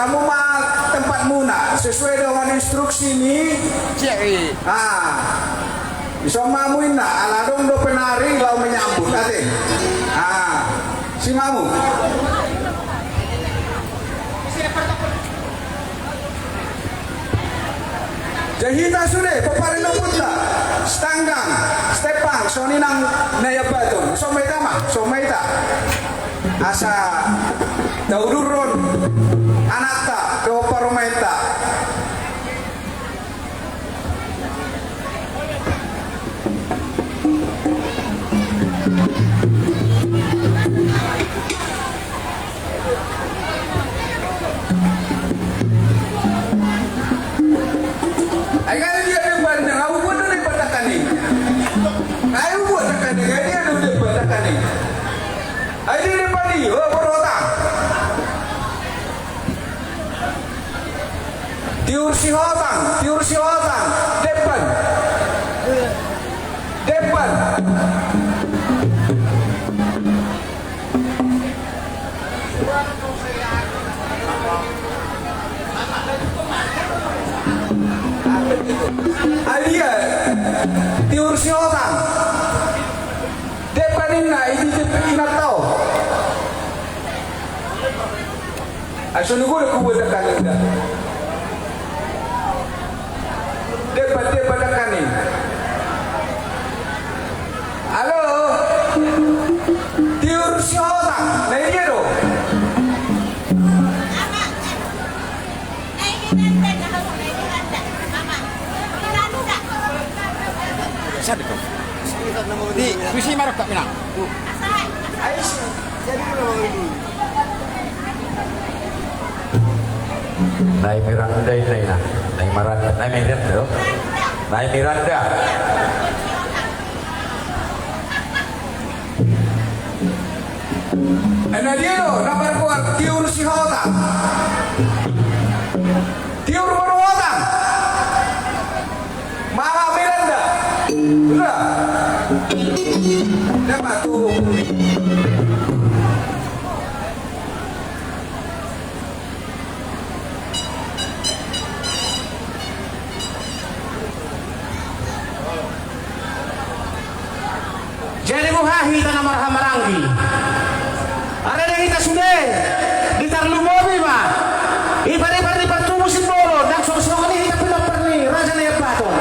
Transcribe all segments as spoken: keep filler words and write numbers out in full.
Hamu ma tempatmuna sesuai dengan instruksi ni. Ah. Dison ma hamu inna, ala adong dope na ri laho menyambut, ate. Ah. Si ma hamu. Jadi hita sude, pomparan ni ompunta, Sitanggang, Sitempang, songon i nang Nai Ambaton, dison ma hita ma, dison ma hita. Asa taudurhon anakta dohot parumaenta. Ai kan dia depan, au buat depan takani. Ai buat takani, ai dia depan takani. Ai dia depan ni, oh, boru Hotang. Tiur Sihotang, Tiur Sihotang, depan. Depan. Ai dia, Tiur Sihotang. Depan inna, i di depan inna tau. Ai so nunga denggan dakkan inna. Depan, depan dakkan i. Halo. Tiur Sihotang. Na i dia do. Di, tusi marok tak minang. Nai Miranda inna, Nai Miranda, Nai Miranda, Nai Miranda. Ena dia do na margoar Tiur Sihotang. Tiur boru Hotang. Mama Miranda. Udah. Dapat tuh. Jadi boha hita na marhahamaranggi? Areda hita sude, ditarlumobi ma. Ipar-ipar ni partubu Simbolon, ndang songon i hita pinompar ni Raja Nai Ambaton.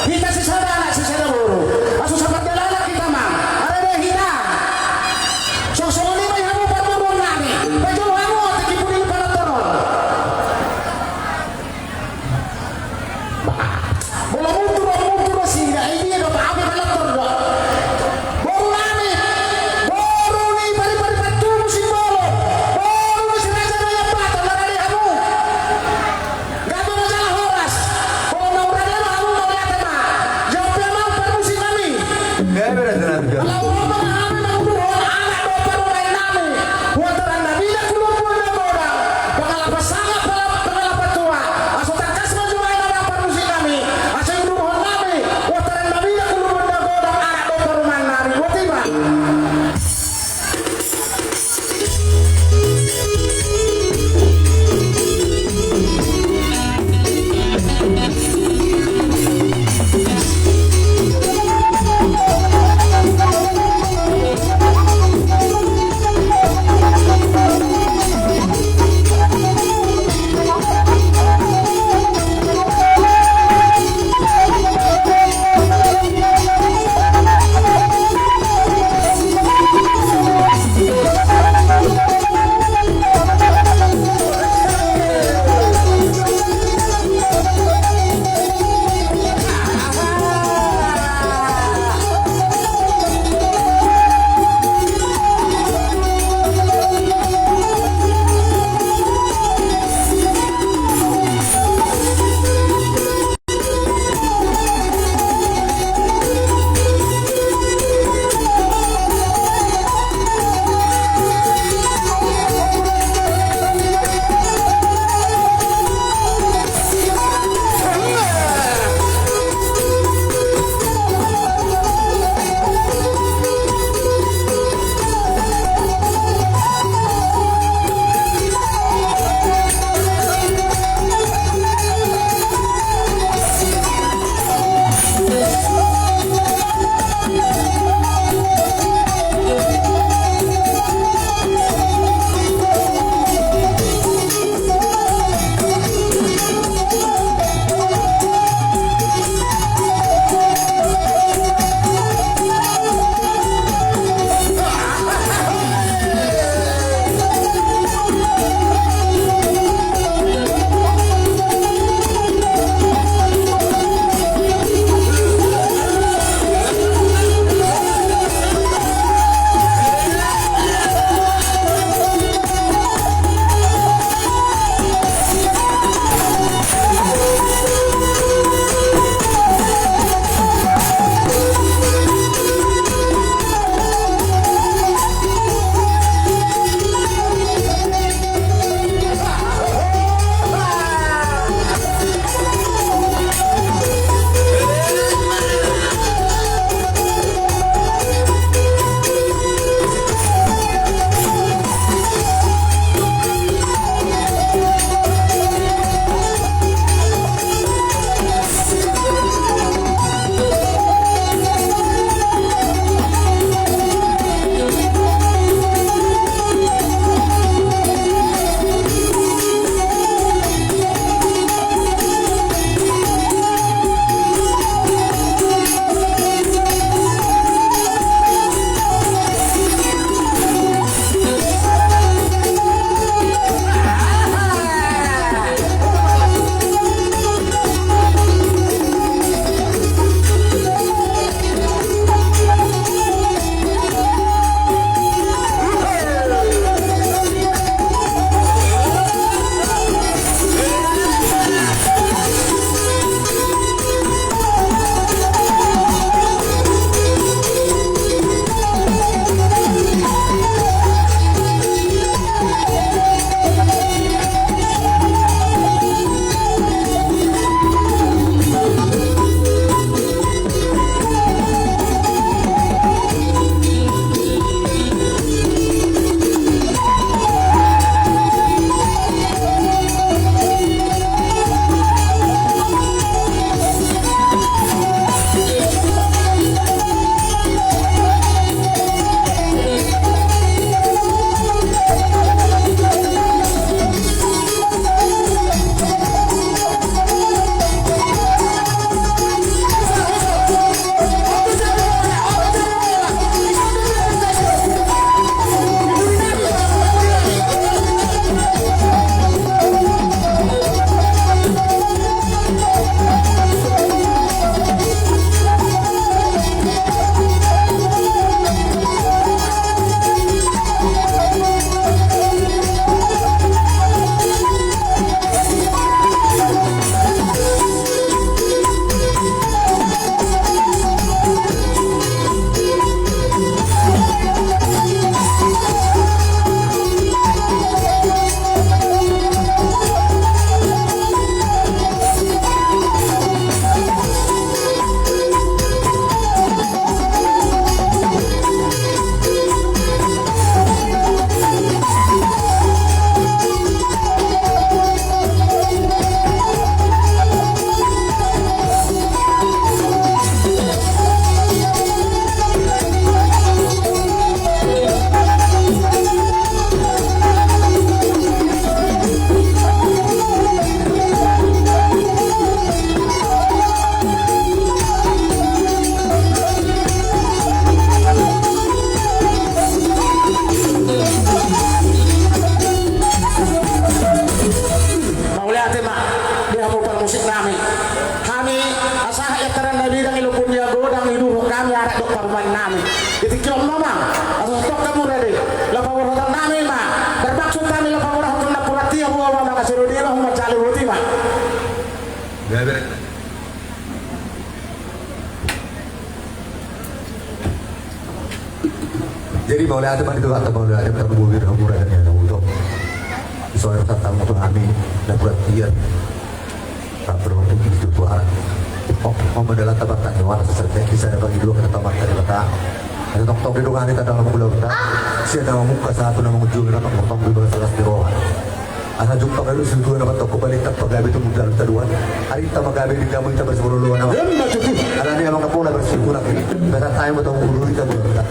Hita sisada anak sisada boru. Aso sapardalanan hita ma. Areda hita. Songon i ma i hamu parboruon nami. Pajolo hamu ate kipudi ni panonton on. Molo mundur, mundur sinda, i dia do, ape balap tordo. Boru nami, boru Di tingki on ma amang, asa santong hamu rade, laho paborhaton nami ma. Tarmaksud hami laho paborhaton napuran tiar, boha ma amang, asa ro dia ma humanjalo boti ma. Jadi mauliate ma di Tuhanta, mauliate ma di Tuhanta, mauliate ma di Tuhanta, mauliate ma di Tuhanta. Napuran tiar. Rap beruntung di Tuhan. Oh, oh, madalan tabartang di wana seserte di sana bagi dua kena tamat tadi bata. Ada tok tok di dongani tanda nama gula bata. Sia nama muka satu nama ujung nama tok tok di bahasa las di roha. Asa jumpa kali usul dua nama toko balik tak pagabe tu muda luta dua. Hari tak magabe di kamu kita bersepuluh dua nama. Ada dia maka pola bersepuluh lagi. Bata time atau guru kita gula bata.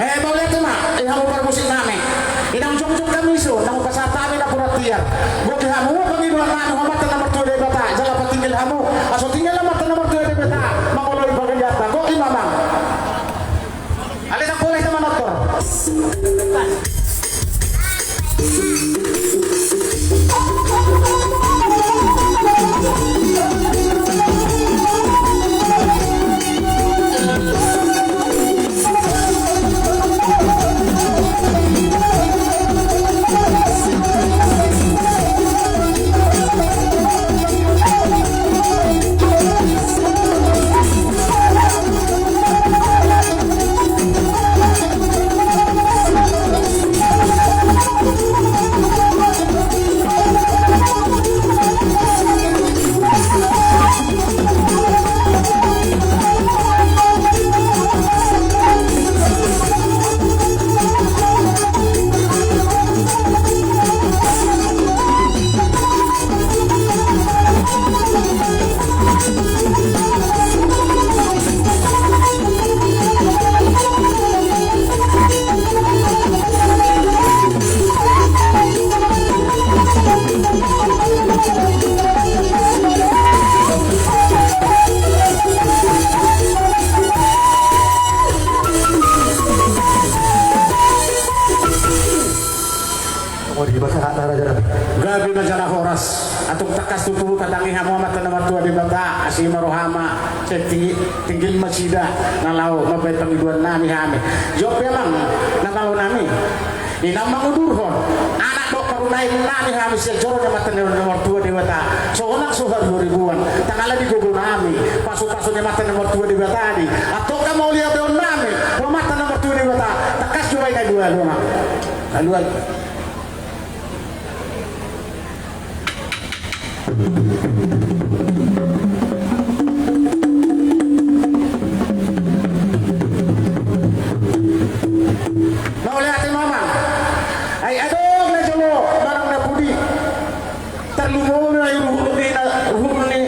Eh, mauliate ma di hamu parmusik nami. Inang jongjong hami so, nang pasahat hami napuran tiar. Gok di hamu pangidoan nami, tu Amanta na martua Debata, jala patinggil hamu. Asa tinggil Amanta na martua Debata mangoloi pangaliatta. Gok i ma amang. Ale na boleh teman aktor. Gabe ma jala horas. Antong tangkas tutu tatangi hamu Amanta na martua Debata, asi ma rohana, sai tinggil ma nasida na laho mambahen pangidoan nami hami. Jop i amang na malo nami. Inang mangudurhon anak dohot parumaen nami hami sian joro ni Amanta na martua Debata. Songon so haribuan, tangkas di gogo nami, pasupasu ni Amanta na martua Debata do i. Antong mauliate ma nami tu Amanta na martua Debata. Tangkas jo baen alualu ma. Alualu. Mauliate ma amang. Ai adong na jolo manang na pudi. Tarlumobi ma i ruhut ni na, ruhut ni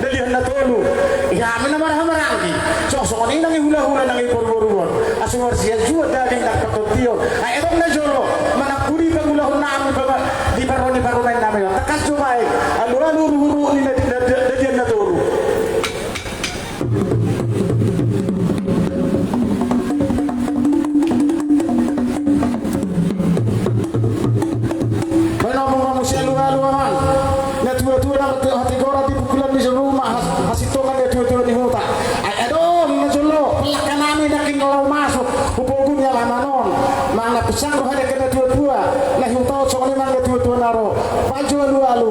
Dalihan Na Tolu. Ia hami na marhahamaranggi. Songon i nang i hulahula nang i parumaen. Asa marsianjuan daging nang partondion. Ai adong na jolo manang pudi pangulahon nami di parro ni parumaen nami on. Tangkas jo baen alualu ruhut ni Dalihan Na Tolu. Baen ombun ma muse alualu amang. Natuatua na hatigoran di pukulan ni jolma, hasintongan ni natuatua ni huta. Ai adong na jolo pallangka nami nangkin laho masuk tu pogu ni alaman on. Manang na pusang roha ni angka natuatua na hutaon, songon i ma angka natuatua na ro. Baen jo alualu.